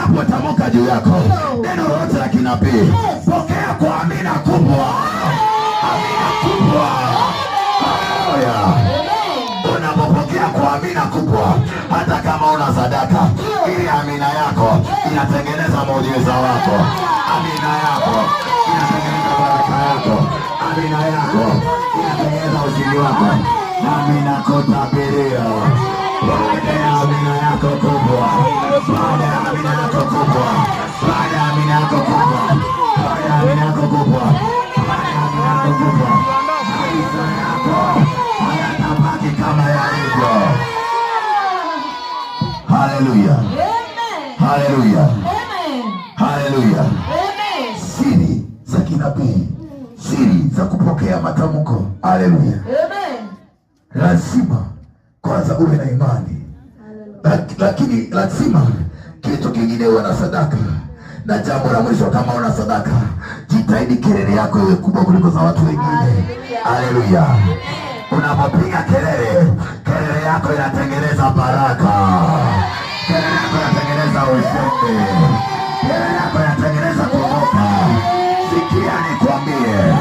Ninapotamka juu yako neno lolote la kinabii, pokea kwa amina kubwa, amina kubwa. Haleluya! Unapopokea kwa amina kubwa, hata kama una sadaka, ili amina yako inatengeneza muujiza wako. Amina yako inatengeneza baraka yako. Amina yako inatengeneza ushindi wako. Nami nakutabiria baada ya amina yako kubwa, baada ya amina yako kubwa, baada ya amina yako kubwa, baada ya amina yako kubwa, baada ya amina yako kubwa, maisha yako hayatabaki kama yalivyo. Haleluya, haleluya, haleluya. Siri za kinabii, siri za kupokea matamko. Haleluya. Lazima kwanza uwe na imani, lakini lazima kitu kingine uwe na sadaka. Na jambo la mwisho, kama una sadaka, jitahidi kelele yako iwe kubwa kuliko za watu wengine. Haleluya! Unapopiga kelele, kelele yako inatengeneza baraka, kelele yako inatengeneza ushindi, kelele yako inatengeneza kuvuka. Sikia nikwambie,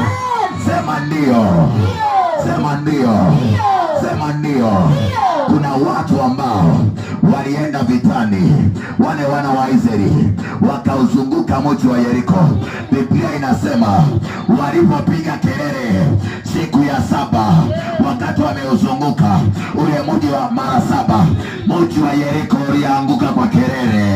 sema ndio, sema ndio, sema ndio. Kuna watu ambao walienda vitani, wale wana wa Israeli wakauzunguka mji wa Yeriko. Biblia inasema walipopiga kelele siku ya 7, wakati wameuzunguka ule mji wa mara 7, mji wa Yeriko ulianguka kwa kelele.